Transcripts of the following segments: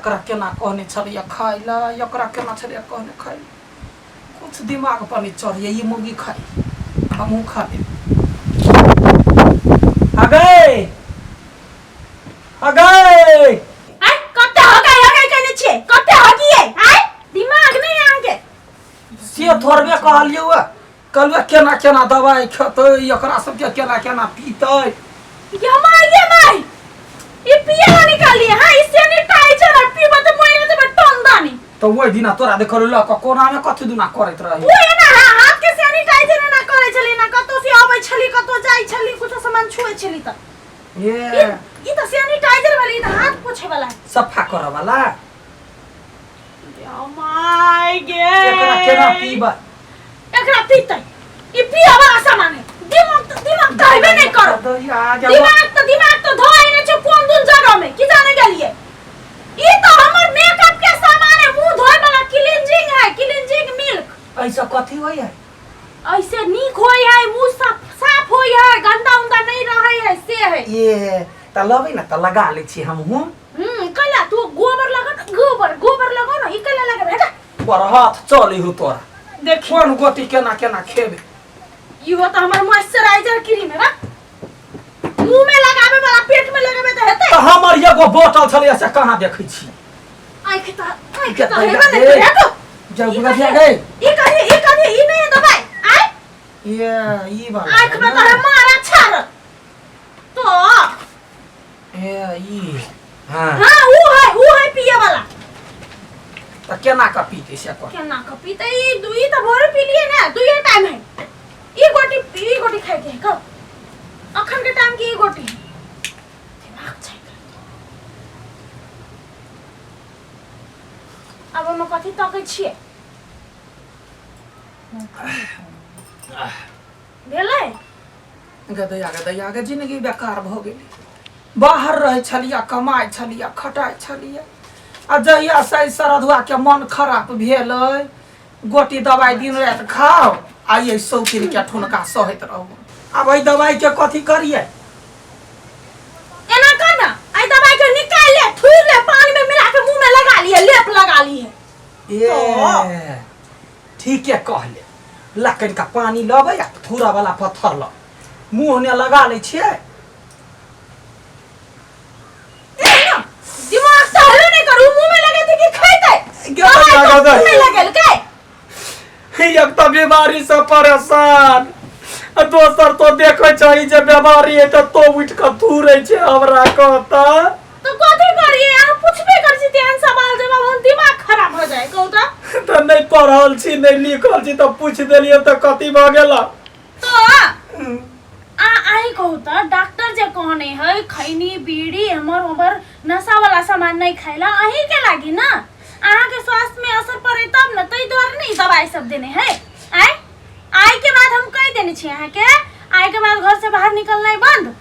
एकरा केना कहने छलैया खाय लए, एकरा केना छलैया कहने खाय लए। कुछ दिमाग पर नहीं चढ़ैया, ई मौगी खाइ हमहूँ खा लेब। अगै अगै आय कते हगाई हगाई केने छियै, कते हगियै? आय दिमाग नहि अहाँ के। से थोड़बे कहलियौ हँ, कहलियौ केना केना दवाइ खेतै, एकरा सबके केना केना पीतै। ये माय ये माय, ई पिए ला निकालिए। हां, ई सैनिटाइजर है, पीबे त मरि जेबै टन दानी। तऽ ओहि दिना तोरा देखल लऽ कऽ कोनामे कथी दुना करैत रही। ओ एना हाथ के सैनिटाइजर एना करै छली ना, कतौ से अबै छली, कतौ जाइ छली, कुछो सामान छुए छली त ये ई त सैनिटाइजर भेलै, ई त हाथ पोछे वाला है, सफा करऽ वाला। My गे, एकरा केना पीबै? एकरा पीतै? ई पिए वाला सामान है। दिमाग त दिमाग त हेबे नहीं करो। दिमाग त धोए नै छै कोन दुन जगह में की जाने गेलिए। ई त हमर मेकअप के सामान है, मुंह धोए वाला क्लींजिंग है, क्लींजिंग मिल्क। ऐसा कथी होय है? ऐसे नीक होय है, मुंह साफ साफ होय है, गंदा उंदा नहीं रहे है से है। ये त लबै ने त लगा लै छी हमहूँ। कैला तू गोबर लगा न, गोबर गोबर लगा न, ई कैला लगबे? हटा पर हाथ चली हो तोरा। देख कोन गोटी केना केना खेबे। इहो त हमर मॉइस्चराइजर क्रीम है बा, मुंह में लगावे वाला, पेट में लगावे त हेतै। त हमर एगो बोतल छलै से कहाँ देखै छी? आँख त आँख त हेबे नै करे तो। जब ई बुला कथी? गए। ई कथी? ई कथी? ई नहीं है दवाई आय। ये ई वाला आँख में त है मारा छाड़ तो। ए ई हाँ। हाँ, ऊ है पिए वाला। त केना क पीते से कर? केना क पीते? ई दुई त भोरे पी लिए ना, दुई टाइम है। ई गोटी, ई गोटी खाए के है कब अखन के टाइम के ई गोटी दिमाग छै। अब हम कथी तकै छियै? भेलै गदैया गदैया के जिंदगी बेकार भऽ गेलै। बाहर रहै छलियै, कमाइ छलियै, खटाइ छलियै, आ जहिया से एहि सरधुआके मन खराब भेलै, गोटी दवाइ दिन राति खाउ आ एहि सौतिनके ठुनका सहैत रहू। आब एहि दवाइके कथी करियै? एना कर ना, एहि दवाई के निकाल ले, थूर ले, पानी में मिला के मुंह में लगा लिए, लेप लगा लिए। ए ठीके कहले, ला कनिका पानी लबै आ थूरा वाला पत्थर ल मुँह ने लगा लै छियै। दिमाग से हलो नहीं करू, मुंह में लगे थे कि खैते दवाई तो मुंह में लगेलकै। एक तऽ बीमारी से परेशान आ दोसर तो देखै छही जे बीमारी है तऽ तो उठि कऽ थूरै छै हमरा कहता। तो कथी करिए? अहाँ पूछबे कर छी तेहन सवाल जवाब, हम दिमाग खराब हो जाए कहू त। तऽ नहि पढ़ल छी नहि लिखल छी तऽ पूछि देलियै तऽ कथी भऽ गेल? तो आ आही कहू त, डॉक्टर जे कहने है खैनी बीड़ी हमर उमर नशा वाला सामान नहीं खाइला, अही के लागी ना, अहाँ के स्वास्थ्य में असर पड़े तब न, तै दुआरे ने ई दवाई सब देने है। आय आय के बाद हम कह देने छी अहाँ के, आय के बाद घर से बाहर निकलनाइ बंद।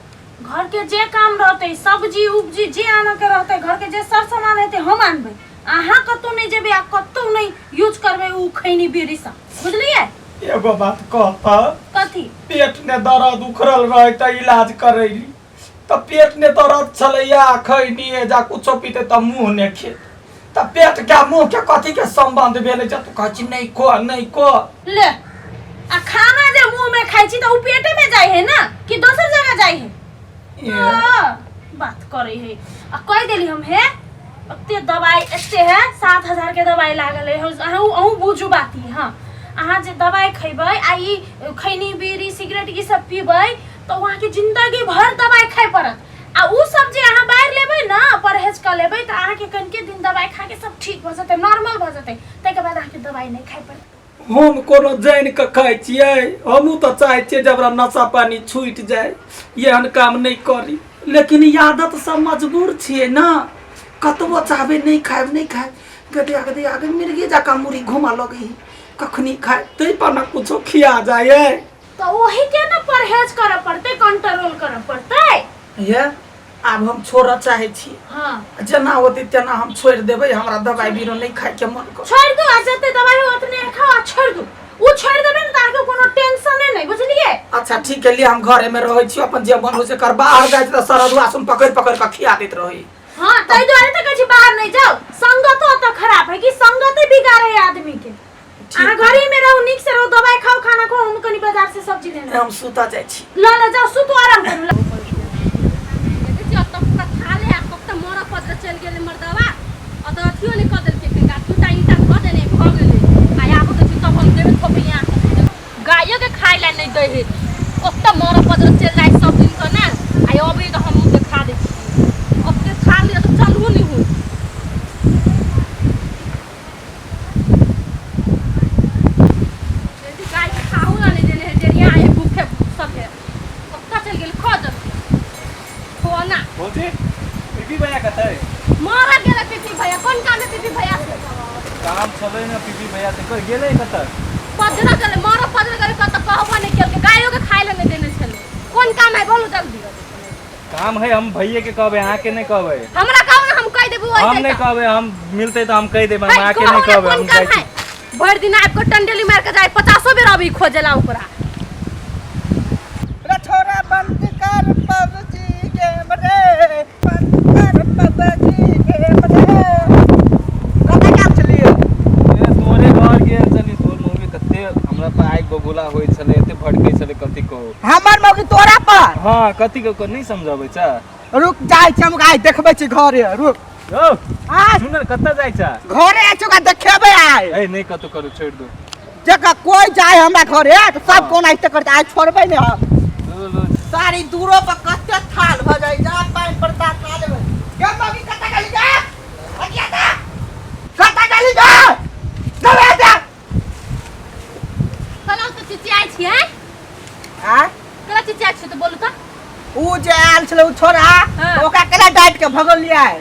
घर के जे काम रहते, सब्जी उपजी जे आनऽ के रहते, घर के जे सर सामान हेतै हम आनबै, अहाँ कतौ नहीं जेबै आ कतौ नहीं यूज करबै उ खैनी बीड़ी सब, बुझलियै? एगो बात कहता। कथी? पेट ने दर्द उखड़ल रहे तऽ इलाज करैली तऽ पेट ने दर्द छलैया, खैनी जा कुछो पीते तऽ मुँह ने खेत, तऽ पेट के मुँह के कथी के संबंध भेलै जे तू कहै छी नहि खो नहि खो? ले आ खाना जे मुंह में खाइ छी तऽ उ पेटे में जाइ है ना कि दोसर जगह जाइ है? हाँ, बात करे है आ कह देली हम हे ओते दवाई एते है, 7000 के दवाई लागल है। अहूँ अहूँ बुझू बात ही। हाँ, अहाँ जे दवाई खैबै आ ई खैनी बीड़ी सिगरेट ई सब पीबै तऽ अहाँके जिंदगी भर दवाई खाइ पड़त, आ उ सब जे अहाँ बाहर लेबै ना, परहेज कऽ लेबै तऽ अहाँके कनिके दिन दवाई खा के सब ठीक भऽ जेतै, नॉर्मल भऽ जेतै, ताहिके बाद अहाँके दवाई नहि खाइ पड़त। हम कोनो जानि कऽ खाइ छियै? हमहूँ तऽ चाहै छियै जे हमरा नशा पानी छूटि जाय, एहन काम नहि करी, लेकिन ई आदत सब मजबूर छियै ने। कतबो चाहबै नहि खायब नहि खायब, गदिया गदिया गे मिर्गी जकाँ मुड़ी घूमऽ लगै है कखनी खाय, ताहि पर ने कुछो खिया जाइ है। तऽ ओही के ने परहेज करऽ पड़तै, कंट्रोल करऽ पड़तै। ये आब हम छोड़ऽ चाहै छी। हाँ। जेना होतै तेना हम छोड़ि देबै, हमरा दवाइ बीरो नहि खाइके मन कर। छोड़ि दू, आ जते दवाइ हो ओतने खाओ आ छोड़ि दू। उ छोड़ि देबै ने तऽ अहाँके कोनो टेंशने नहि, बुझलियै? अच्छा ठीक है, लिए हम घरे में रहै छी, अपन जे मन होइ से कर। बाहर जाइ छी तऽ सरदुआ सुन पकड़ि पकड़ि कऽ खिया दैत रहै। हाँ, ताहि दुआरे तऽ कहै छी बाहर नहि जाउ, खराब है कि संगते बिगाड़े है आदमी के। अहाँ घरे में रहू, नीक से रहू, दवाई खाओ, खाना खाओ, हम कनी बाजार से सब्जी लेने। हम सुता जाइ छी। ल ल जाओ, सुतू, आराम करू। ल। देखै छियै, ओतऽ पूरा थाले आ कब मरऽ पत्र चलि गेलै मर्दवा। ओतऽ अथियो नहि कऽ देलकै, कनिका दूटा ईंटा धऽ देने भऽ गेलै। आ आबऽ के छै तब हम देबै थोपैया। गायो के खाय लए नहि दै है। ओतऽ मरऽ पत्र चलि जाइ सब दिन कऽ ने। आ अबै तऽ हम देखा दै छियै। ओते थाल तऽ चलू नहि होइ। गाय के खाहू ला नहीं देने है, डेरिया है भूखे सब है। ओतऽ चलि गेल खो जल्दी खोना। भौजी, पीपी भैया कतऽ है? मारा गेलै पीपी भैया। कोन काम है पीपी भैया से? काम छलै ने पीपी भैया से, कोई गेलै कतऽ? पजरा गेलै, मारा पजरा गेलै कतऽ कहबो नहि केलकै। गायो के खाय लए नहि देने छलै। कोन काम है बोलू जल्दी। काम है, हम भैये के कहबै, अहाँके नहि कहबै। हमरा कहू ने, हम कहि देबू। हम नहि कहबै, हम मिलतै तऽ हम कहि देबै, हम अहाँके नहि कहबै। कोन हम काम जाइ है? छी। भरि दिन आबि कऽ टंडेली मारि कऽ जाइ, 50 बेर अभी खोजेला ओकरा। रे छोरा, बंद कर पबजी गेम रे, बंद कर पबजी गेम रे। कतऽ गेल छलियै? ए, तोरे घर गेल छली। तोर मम्मी कते हमरा पर आगि बबूला होइ छलै, एते भड़कै छलै, कथी कहू। हमर मौगी तोरा पर? हँ, कथी कहू, नहि समझबै छ। रुक जाइ छी हम, आइ देखबै छी घरे, रुक। यौ। आइ। सुन ने, कतऽ जाइ छ? घरे आइ छी, ओकरा देखेबै आइ। ए, नहि कतौ करू, छोड़ि दू। जकर कोई जाए हमरा घरे तऽ सब कोन आइते करते, आइ छोड़बै नहि हम। लो, लो। सारी दूरो पर कते थाल भऽ जाइ जा, पानि पड़ता खा लेबै। गे मौगी, कतऽ गेली गे? अगिया दा, कतऽ गेली गे? चल जा। कहलहुँ तऽ चिचियाइ छियै। आँय? केना चिचियाइ छियै तऽ बोलू तऽ। ऊ जे आयल छलै ऊ छोरा, ओकरा केना डाँटि के भगौलियै?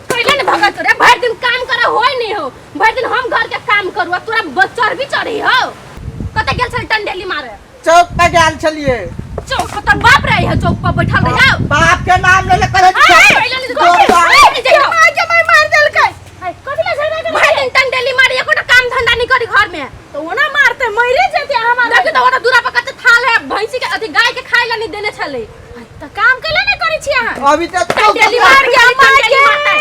कैले ने भगत रे, भरि दिन काम करे होय नहीं हो, भरि दिन हम घर के काम करू आ तोरा चर्बी चढ़ी हो। कतऽ गेल छल टंडेली मारे? चौक पर गेल छलियै। चौक पर तोर बाप रहे है? चौक पर बैठल रहे हो? बाप के नाम ले ले करे। मार देलकै। कथी ला झगड़ा करै? भरि दिन टंडेली मारी, एकोटा काम धंधा नहीं करी घर में। तऽ ओना मारतै, मरे जेतै अहाँ। देखी तऽ ओटा दूरा पर कते थाल है, भैंसी के अथी गाय के खाय ला नहीं देने छलै। तऽ काम कैला नहि करै छी अहाँ? अभी तऽ टंडेली मार गेली, टंडेली मारतै।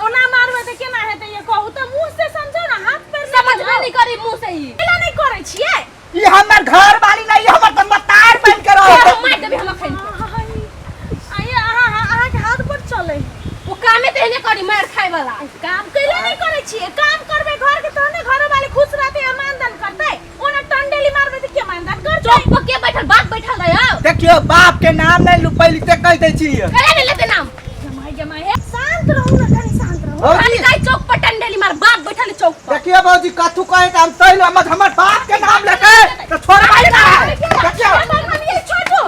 ओना मारबै तऽ केना हेतै? ये कहू तऽ, मुँह से समझो ने, हाथ पैर समझबे नहीं करी मुंह से ही। कैला नहि करै छियै? ई हमर घर वाली नहीं, हमर तऽ मतार बन के रह। मार देबी हम खैन। आइए, अहाँ अहाँके हाथ पर चलै। वो कामे तऽ एहने करी मार खाय वाला। काम कैला नहि करै छियै? काम करबै घर के तहने घर वाले खुश रहतै आ मानदान करतै। ओना टंडेली मारबै तऽ के मानदान करतै? चौक पर के बैठल बाप बैठल रहे हो? देखियो, बाप के नाम नहीं लू, पहले ते कह दै छी। कैला नहीं लेते नाम? जमाई जमाई हे, शांत रहू ने, कनी शांत रहू। भौजी, खाली जाय चौक पर टंडेली मार, बाप बैठल है चौक पर। देखियो भौजी, कथू कहे त हम तैल मत, हमर बाप के नाम लेके तो छोड़बै ना। देखियो। छोड़ू।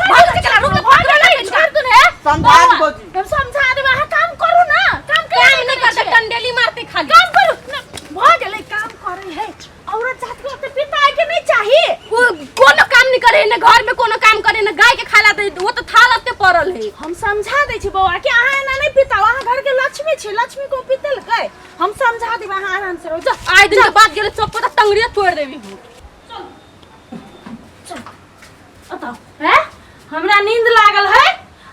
भौजी के चला, रुक, भाग नहीं, छोड़ दू ने। समझा दू भौजी। हम समझा देबै, अहाँ काम करू ना। काम काम नहीं करते, टंडेली मारते खाली। काम करू ना, भऽ गेलै। काम करै है औरत जात के ओते पिताई के नहीं चाही। वो कोनो काम नहीं करे ने, घर में कोनो काम करे ने, गाय के खाला दे, वो तो थाल अते पड़ल है। हम समझा दै छी बौआ कि अहाँ एना नहीं पिताओ, अहाँ घर के लक्ष्मी छी, लक्ष्मी को पितलकै। हम समझा देबै, अहाँ आराम से रहू, जाउ। आइ दिन के बाद गेले चौक पर तऽ टंगड़िए तोड़ देबी हम। अतः हैं, हमरा नींद लागल है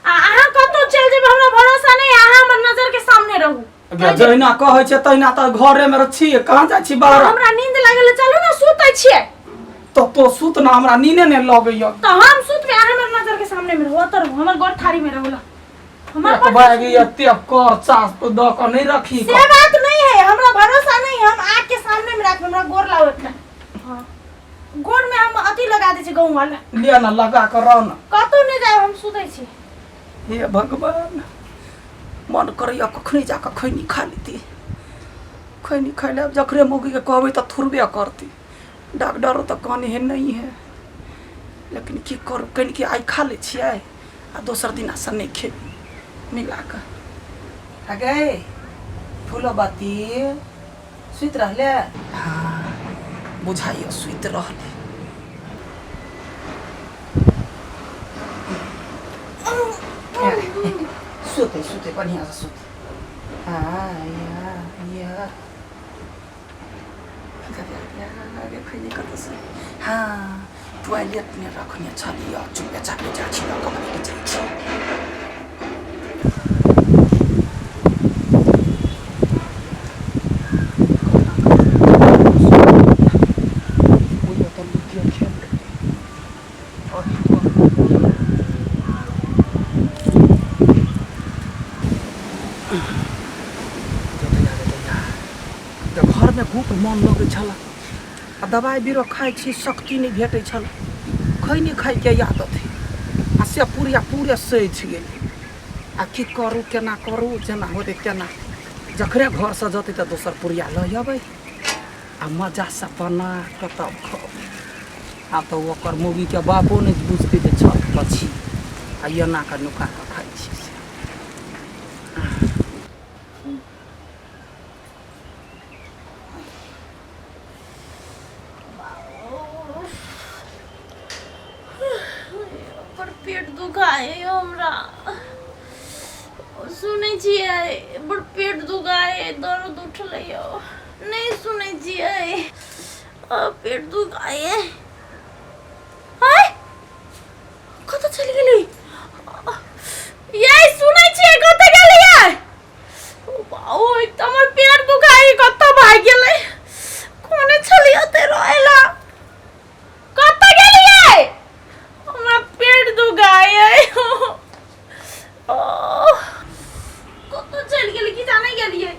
आ अहाँ कतौ चलि जेबै हमरा भरोसा नहीं, अहाँ हमर नजर के सामने रहू। गे, जहिना कहै छै तहिना तऽ घरे मे छी, कहाँ जाइ छी बाहर? हमरा नींद लागल है, चलू ने सुतै छियै। तो तो सुत ना, हमरा नीने नहि लगैया। तऽ हम सुतबै, अहाँ हमर नजर के सामने मे रहू, ओतऽ रहू, हमर गोर थारी मे रहू। ला हमर एक बैग एते कर चास तो दऽ कऽ नहि रखी। से बात नहीं है, हमरा भरोसा नहीं है, हम आग के सामने में राखब, हमरा गोर लाओ इतना। हाँ, गोर में हम अथी लगा दै छी गहूँ वाला। लिअ ने, लगा कऽ रह ने। कतौ नहि जायब, हम सुतै छी। हे भगवान, मन करैया कखनी जाकऽ खैनी खा लेती। खैनी खाइ लए जकरे मौगीके कहबै तऽ थुरबे करती। डॉक्टरो तऽ कहने है नहीं है, लेकिन की करू, कनि आइ खा लै छियै आ दोसर दिनासँ नहि खेबै मिला कऽ। अगे फूलबती, सुति रहले? हँ, बुझाइए सुति रहलै। सुते सुते, बढ़िआँसँ सुते। हाँ, या या आगे खैनी कतऽसँ? हाँ, टॉयलेटमे रखने छलियै। चुपे चापे जाइ छी, लऽ कऽ भागि जाइ छी। मन लगै छल आ दबाइ बीरो खाइ छी शक्ति नहि भेटै छल खैनी खाइके आदत है आ से पुरिया पूरे सधि गेलै आ की करू केना करू जेना होतै तेना जकरे घरसँ जेतै तऽ दोसर पुरिया लऽ अबै आ मजासँ बना कऽ तब खबै आब तऽ ओकर मौगीके बापो नहि बुझतै जे छत पर छी आ एना कऽ नुका कऽ खाइ छी से। पर पेट दुखाए हमरा सुनै छियै बड़ पेट दुखाए दर्द उठलै यौ नहि सुनै छियै पेट दुखाए हाय कतऽ चलि गेली ये सुनै छियै कतऽ गेलियै ओ बाउ एक तऽ हमर पेट दुखाइ कतऽ भागि गेलै कोने छलियै ओतै रहैला कतऽ गेलियै हमरा पेट दुखाइ कतऽ चलि गेलै की जाने गेलियै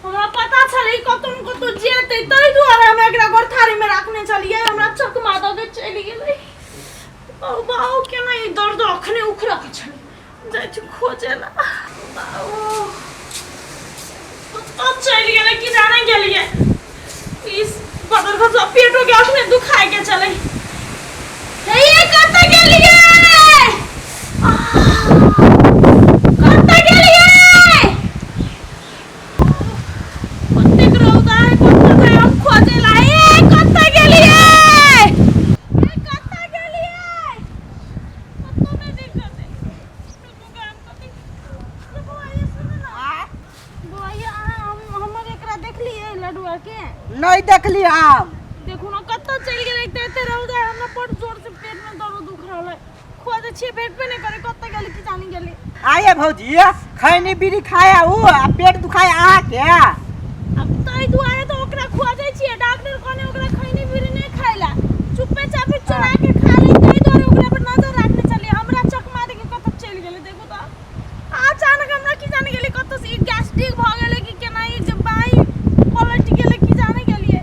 हमरा पता छलै कतौ ने कतौ जेतै ताहि दुआरे हम एकरा घर थारीमे राखने छलियै हमरा चकमा दऽ के चलि गेलै बाउ बाउ केना ई दर्द अखने उखड़ल छलै जाइ छी खोजे ला बाउ कतऽ चलि गेलै की जाने गेलियै ई बदर खसा पेटो के अखने दुखाय के छलै हे ये कतऽ गेलियै कतऽ गेलियै कतेक रौदा है कतऽ जाय हम खोजे ला ए कतऽ गेलियै ए कतऽ गेलियै कतऽ नहि दिक्कत है रुकू गाम कथी बौआ ये सुनू ना बौआ ये अहाँ हमर एकरा देखलियै लडुआ के नहीं देखली हम देखू ना कतऽ चलि गेलै एक तऽ एते रौदा है हमरा बड़ जोर से पेट में दर्द उख रहल है खोजै छियै भेटबे नहि करै कतऽ गेलै की जानी गेलै आये भौजी खैनी बीड़ी खाया उ आ पेट दुखाय अहाँके अब ताहि दुआरे तऽ ओकरा खोजै छियै डॉक्टर कहने ओकरा खैनी बीड़ी नहि खाइ ला चुप्पे चापे चोरा के खा लै ताहि दुआरे ओकरा पर नजर राखने छलियै हमरा चकमा दे के कतऽ चलि गेलै देखू तऽ अचानक हमरा की जाने गेलै कतऽ से ई गैस्ट्रिक भऽ गेलै कि केना ई जे बाँहि पलटि गेलै की जाने गेलियै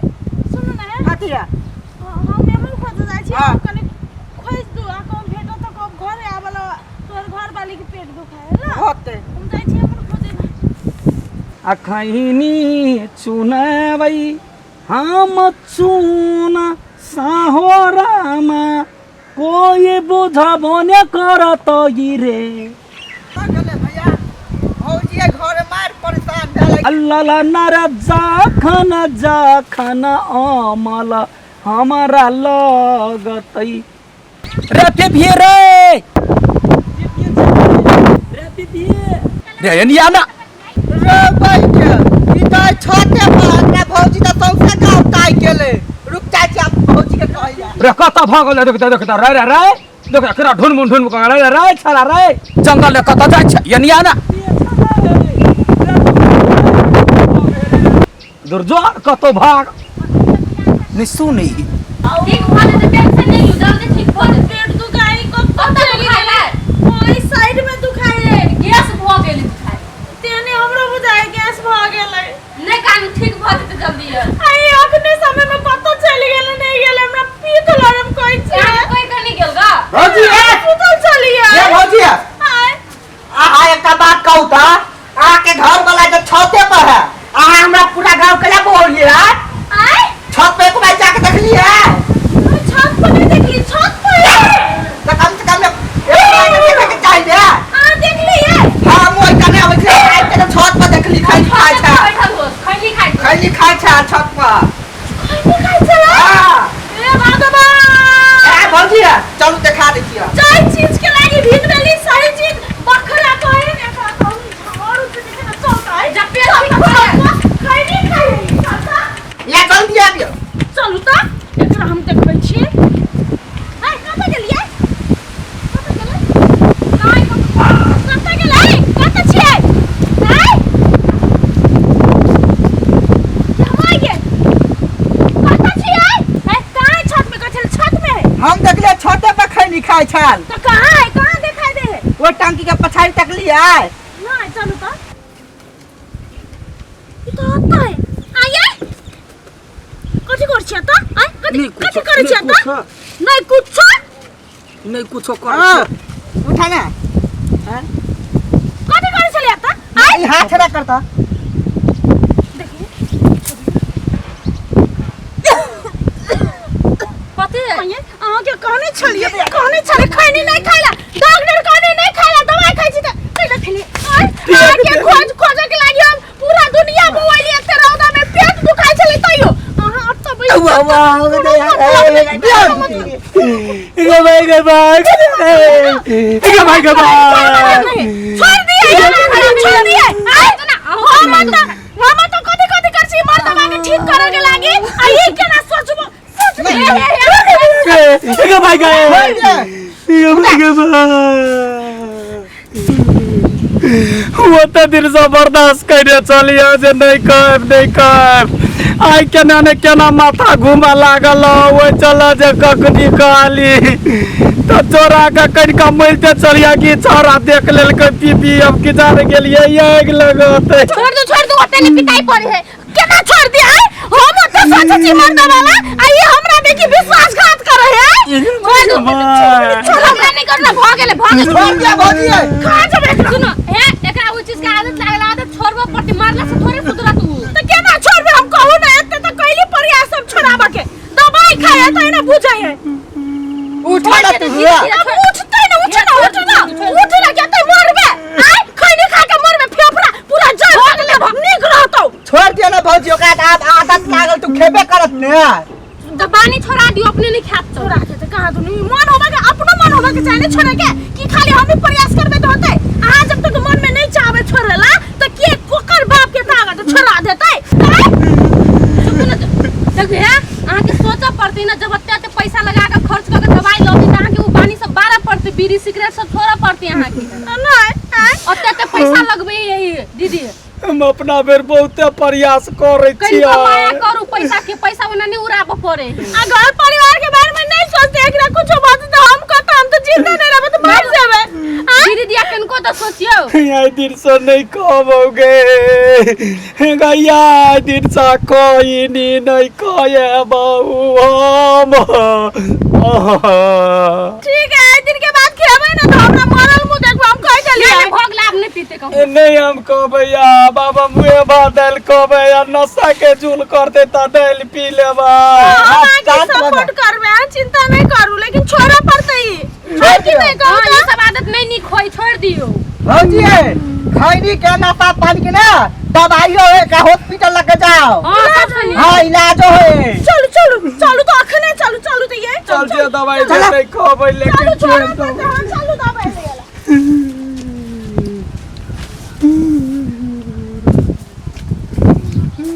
सुनू ने कथी है हम एमहर खोजऽ जाइ छी हाँ। अहाँ कनि खोजि दू आ कहूँ भेटत तऽ कहब घरे आबऽ ला तोहर घरवाली के पेट दुखाय है ना होते हम जाइ छी एमहर खोजै ला अखनी चुनबै हम चुन साहो रामा कोई बुझबो ने करत ई रे गेलै भैया भौजी घर मार परेशान भेलै अल्लाह नर जाखन जाखन अमल हमरा लगतै रे पिभिए रे रे पिभिए रे एनी आना रे बैठ ई तऽ छते पर हमरा भौजी तऽ सौंसे गाँव ताकि गेलै रुक जाइ छी आब भौजी के कहै जा रे कतऽ भऽ गेलै देख देख रे रे रे देख केना ढुन मुन ढुन रे रे रे छला रे जंगल ले कतऽ जाइ छै एनी आना दुर्जो कतौ भाग नहीं सुनी ठीक भऽ जेतै टेंशन नहि लियौ जल्दी ठीक भऽ जेतै पेट दुखाइ कतऽ कतऽ चलि दुखाइ गेलै ओहि साइड में दुखाइ है गैस भऽ गेलै दुखाइ तेने हमरो बुझाइ गैस भऽ गेलै नहि कानू ठीक भऽ जेतै जल्दी आई अखने समय में कतऽ चलि गेलै नहि गेलै हमरा पीठ लरम कहै छै अहाँ कोई कनि गेल गा भौजी ए सुतल चलियै ये भौजी आय अहाँ एकटा बात कहू तऽ अहाँके घर वाला जे छते पर है अहाँ हमरा पूरा गाँव के ला बोलिए है आय छत पे एक बार जाके देखलिए है छत पर नहीं देखली छत पर तऽ कम से कम एक बार तऽ देखे के चाहिए अहाँ देखली है हाँ मोई कने आबै छै आबि के तऽ छत पर देखली खैनी खाइ छै बैठल हो खैनी खाइ छौ। खैनी खाइ छै छत पर खैनी खाइ छलै हाँ ए भगवान ए भौजी चलू देखा दै छियै जाहि चीज के लागी भीत भेली सही चीज बखरा कहे ने एकरा कहू झाड़ू से देखे ना चलता है जब पेट ठीक भऽ जाए। खैनी खाइ है चलता या जल्दी आबियौ चलू तऽ एकरा हम देखबै छी हाय कतऽ गेलियै कतऽ गेलै नहि कतऽ गेलै कतऽ छियै हाय जमाइ गेल कतऽ छियै हाय कहाँ छत में कथी छत में है हम देखलियै छते पर खैनी खाइ छल तऽ कहाँ है कहाँ देखाई दे है ओहि टंकी के पछाड़ी तकलियै नहीं चलू तऽ ई तऽ ओतऽ है आइए छियै त आय कथी नहीं कथी कुछो करै नहीं छियै त कुछो नहीं कुछो नहीं कुछो करै हाँ छियै। उठा ना हाँ कथी करै छलियै त आय ई हाथ ना करता कथी अहाँ के कहने छलियै कहने छलियै खैनी नहीं खाइला डॉक्टर कहने नहीं खाइला दवाई खाइ छी त कैला खेली आय अहाँ के खोज खोजे के लागी हम पूरा दुनिया बौआली एते रौदा में पेट दुखाइ छलै तैयो अहाँ अत्त बैठ वाह वाह गे भाई गे भाई गे भाई गे भाई छोड़ दिए छोड़ दिए आय हम त हम त कथि कथि कर छी मर्दबा के ठीक करे के लागी आ ई केना सोचबो सोचबो गे भाई गे गे भाई गे भाई ओते दिन से बर्दाश्त करे चलिए जे नहीं कहब नहीं कहब आइ केना ने केना माथा घूमऽ लागल ओहि चल जे कखनी कहली तऽ चोरा के कनिका मिलते चलिया कि छौड़ा देख लेलकै पी पी अब कि जाने गेलियै आगि लगतै छोड़ दो छोड़ दो ओते ने पिटाई पड़े है केना छोड़ दिया है हम ओते सोचे छी मर्दबा ला आ ई हमरा देखी विश्वासघात करे है छोड़ दो छोड़ हमरा नहीं करना भ गेलै भ गेलै छोड़ दिया भौजी खा जेबै एकरा। सुनो हे एकरा ओ चीज के आदत लागल आदत छोड़बो पड़तै मारला से थोड़े सुधरत उ त केना छोड़बे हम कहू ना एते त कैली प्रयास सब छोड़ाबा के दवाई खाए त ना बुझै है उठा ना तू हुआ अब उठते ना उठ ना उठ ना उठ ना क्या ते मरबे आय खैनी खा के मरबे फेफड़ा पूरा जड़ भऽ गेलै नीक रहतौ छोड़ दिया ना भौजी ओकरा आब आदत लागल तू खेबे करत ने तो बानी छोड़ा दियो अपने नहीं खात छोड़ा के त कहाँ दुनी मन होबे के अपनो मन होबे के चाहे नहीं छोड़े के कि खाली हम ही प्रयास करबे त होतै अहाँ जब तक मन में नहीं चाहबे छोड़े ला त के कोकर बाप के ताकत छोड़ा देतै आय? चुप न देखिए हे अहाँ के सोचऽ पड़तै ना जब एते एते पैसा लगा के खर्च कऽ के दवाई लबी तऽ अहाँ के ओ बानी सब बारऽ पड़तै बीड़ी सिगरेट सब छोड़ऽ पड़तै अहाँ के नहीं आय? ओते एते पैसा लगबै यही दीदी हम अपना बेर बहुते प्रयास करै कनिको माया छियै करू पैसा के पैसा ओना नहीं उड़ाबऽ पड़े है आ घर परिवार के बारे में नहीं सोचते एकरा कुछो बात त हम कहता हम तो जिंदा नहीं रहबे त मर जेबे आय? दीदी दिया कनिको तऽ सोचियौ आइ दिन से नहीं कहबौगे गैया आइ दिन से कहिनी नहीं कहे बहू हम ठीक है एक दिन के बाद खेबै ना तो हमरा मरल मुंह देखबो हम कहि देलियै नहीं भऽ गेलै आब नहीं पीते कहूँ नहीं हम कहबै या बाबा मुँहे भात दालि कहबै या नशा के झूल करते तऽ दालि पी लेबै हम अहाँके शांत भऽ जा। सपोर्ट करबै अहाँ चिंता नहीं करू लेकिन छोड़ऽ पड़तै ई छोड़ की नहीं कहू हाँ, तऽ? ई सब आदत नहीं नीक होई छोड़ दियौ भौजी खैनी के नशा पानी के ना दवाइयो है का हॉस्पिटल लग जाओ हाँ सब सुनी हाँ इलाजो है चलू चलू चलू तो अखने चलू चलू तो ये चल जे दवाई चला। देतै कहबै लेकिन चलू छोड़ि छोड़ऽ देबै पड़तै हाँ, चलू